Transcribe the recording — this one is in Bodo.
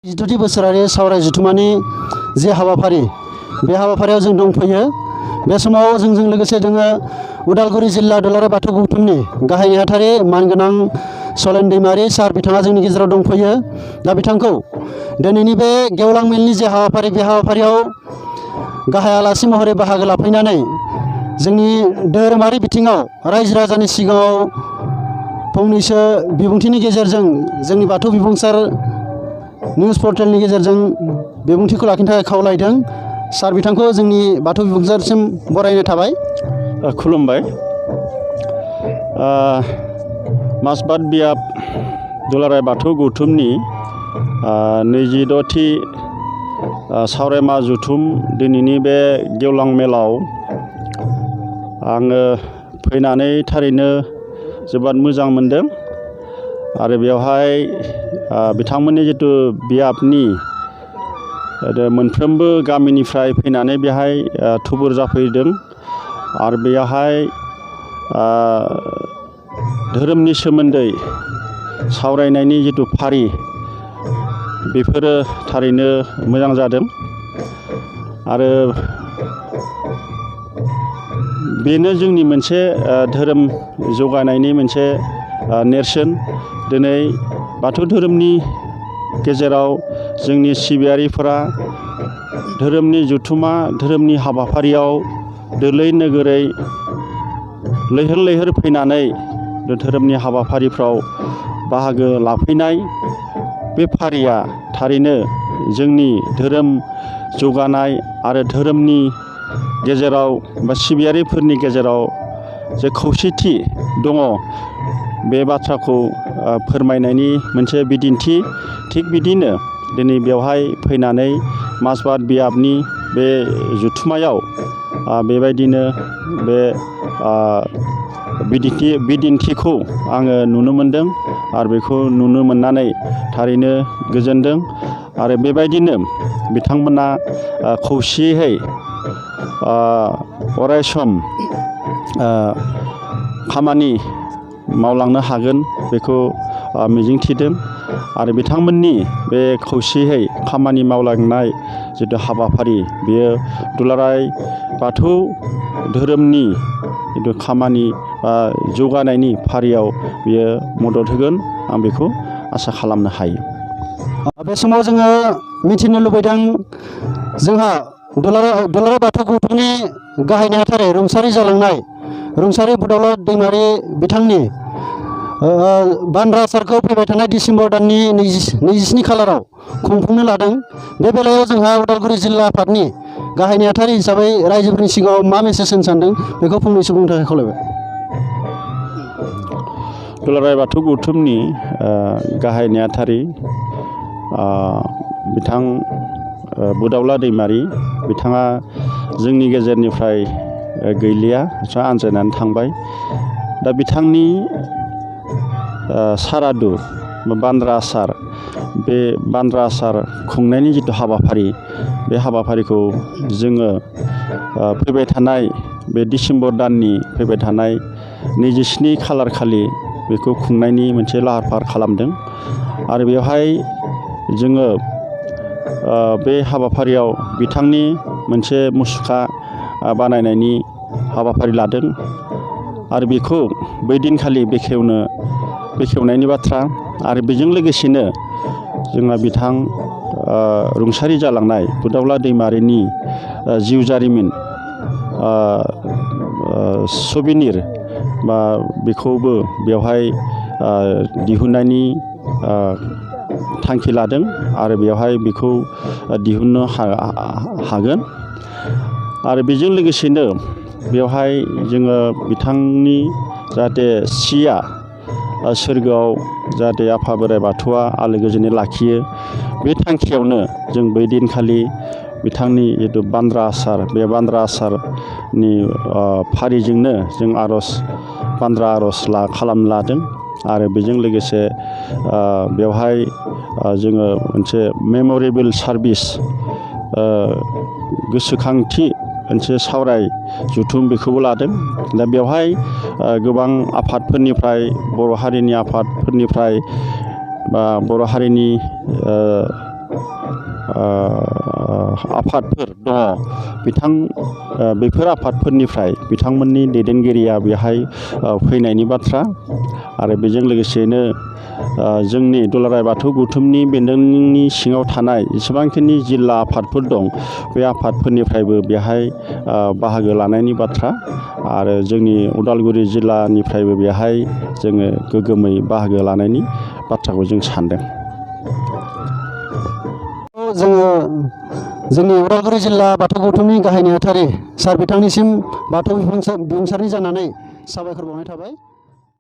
जिथुथि बोसोरारि सावराय जथुमानि जे हाबाफारि बे हाबाफारियाव जों दंफैयो। बे समाव जोंजों लोगोसे जोङो उदालगुरि जिल्ला दुलाराय बाथौ गौथुमनि गाहाय नेहाथारि मानगोनां सलेन दैमारि सार बिथाङा जोंनि गेजेराव दंफैयो। दा बिथांखौ दिनैनि बे गेवलां मेलनि जे हाबाफारि बे हाबाफारियाव गाहाय आलासि महरै बाहागो लाफैनानै जोंनि धोरोमारि बिथिङाव रायजो राजानि सिगाङाव फंनैसो बिबुंथिनि गेजेरजों जोंनि बाथौ बिबुंसार निउज पर्टेलनि गेजेरजों बिबुंथिखौ लाखिनो थाखाय खावलायदों। सार बिथांखौ जोंनि बाथौ बिबुंसारसिम बरायनाय थाबाय। खुलुमबाय। मासबाद बियाब दुलाराय बाथौ गौथुमनि 26थि सावरायमा जथुम दिनैनि बे गेवलां मेलाव आङो फैनानै थारैनो जोबोद मोजां मोनदों आरो बेवहाय बिथांमोननि जितु बियाबनि मोनफ्रोमबो गामिनिफ्राय फैनानै बेहाय थुबुर जाफैदों आरो बेवहाय धोरोमनि सोमोन्दै सावरायनायनि जितु फारि बेफोरो थारैनो मोजां जादों आरो बेनो जोंनि मोनसे धोरोम जौगानायनि मोनसे नेरसोन। दिनै बाथौ धोरोमनि गेजेराव जोंनि सिबियारिफोरा धोरोमनि जथुमा धोरोमनि हाबाफारियाव दोलै नोगोरै लैहोर लैहोर फैनानै धोरोमनि हाबाफारिफ्राव बाहागो लाफैनाय बे फारिया थारैनो जोंनि धोरोम जौगानाय आरो धोरोमनि गेजेराव बा सिबियारिफोरनि गेजेराव जे खौसेथि दङ बे बाथ्राखौ फोरमायनायनि मोनसे बिदिन्थि। थिग बिदिनो दिनै बेवहाय फैनानै मासबाद बियाबनि बे जथुमायाव बेबायदिनो बे बिदिन्थिखौ आङो नुनो मोनदों आरो बेखौ नुनो मोननानै थारैनो गोजोनदों आरो बेबायदिनो बिथांमोना खौसेयै अरायसम खामानि मावलांनो हागोन बेखौ मिजिंथिदों आरो बिथांमोननि बे खौसेयै खामानि मावलांनाय जितु हाबाफारि बेयो दुलाराय बाथौ धोरोमनि जितु खामानि जौगानायनि फारियाव बियो मदद होगोन आं बेखौ आसा खालामनो हायो। बे समाव जोङो मिथिनो लुबैदों जोंहा दुलाराय बाथौ गौथुमनि गाहाय नेहाथारि रुंसारि जालांनाय रुंसारि बुदावलाद दैमारि बिथांनि बान्द्रा आसारखौ फैबाय थानाय डिसेम्बर दाननि 27 खालाराव खुंफुंनो लादों। बे बेलायाव जोंहा उदालगुरि जिल्ला आफादनि गाहाय नेहाथारि हिसाबै रायजोफोरनि सिगाङाव मा मेसेज होनो सानदों बेखौ फंनैसो बुंनो थाखाय खावलायबाय। दुलाराय बाथौ गौथुमनि गाहाय नेहाथारि बिथां बुदावला दैमारि बिथाङा जोंनि गेजेरनिफ्राय गैलिया आनज्रायनानै थांबाय। दा बिथांनि सारादु बान्द्रा आसार बे बान्द्रा आसार खुंनायनि जितु हाबाफारि बे हाबाफारिखौ जोङो फैबाय थानाय बे डिसेम्बर दाननि फैबाय थानाय 27 खालार खालि बेखौ खुंनायनि मोनसे लाहार फाहार खालामदों आरो बेवहाय जोङो बे हाबाफारियाव बिथांनि मोनसे मुसुखा बानायनायनि हाबाफारि लादों आरो बेखौ बै दिनखालि बेखेवनायनि बाथ्रा आरो बेजों लोगोसेनो जोंहा बिथां रुंसारि जालांनाय बुदावला दैमारिनि जिउ जारिमिन सबिनिर बा बेखौबो बेवहाय दिहुननायनि थांखि लादों आरो बेवहाय बेखौ दिहुननो हागोन आरो बेजों लोगोसेनो बेवहाय जोङो बिथांनि जाहाथे सिया सोरगोआव जाहाथे आफा बोराइ बाथौआ आलो गोजोनै लाखियो बे थांखियावनो जों बै दिनखालि बिथांनि जितु बान्द्रा आसार बे बान्द्रा आसारनि फारिजोंनो जों बान्द्रा आर'ज खालामनो लादों आरो बेजों लोगोसे बेवहाय जोङो मोनसे मेमरियेल सार्भिस गोसोखांथि मोनसे सावराय जथुम बेखौबो लादों। दा बेवहाय गोबां आफादफोरनिफ्राय बर' हारिनि आफादफोरनिफ्राय बा बर' हारिनि आफादफोर दङ बेफोर आफादफोरनिफ्राय बिथांमोननि दैदेनगिरिया बेहाय फैनायनि बाथ्रा आरो बेजों लोगोसेनो जोंनि दुलाराय बाथौ गौथुमनि बेन्दोंनि सिङाव थानाय जेसेबांखिनि जिल्ला आफादफोर दं बे आफादफोरनिफ्रायबो बेहाय बाहागो लानायनि बाथ्रा आरो जोंनि उदालगुरि जिल्लानिफ्रायबो बेहाय जोङो गोग्गोमै बाहागो लानायनि बाथ्राखौ जों सानदों। जोङो जोंनि उदालगुरि जिल्ला बाथौ गौथुमनि गाहाय नेहाथारि सार बिथांनिसिम बाथौ बिबुंसारनि जानानै साबायखर बावनाय थाबाय।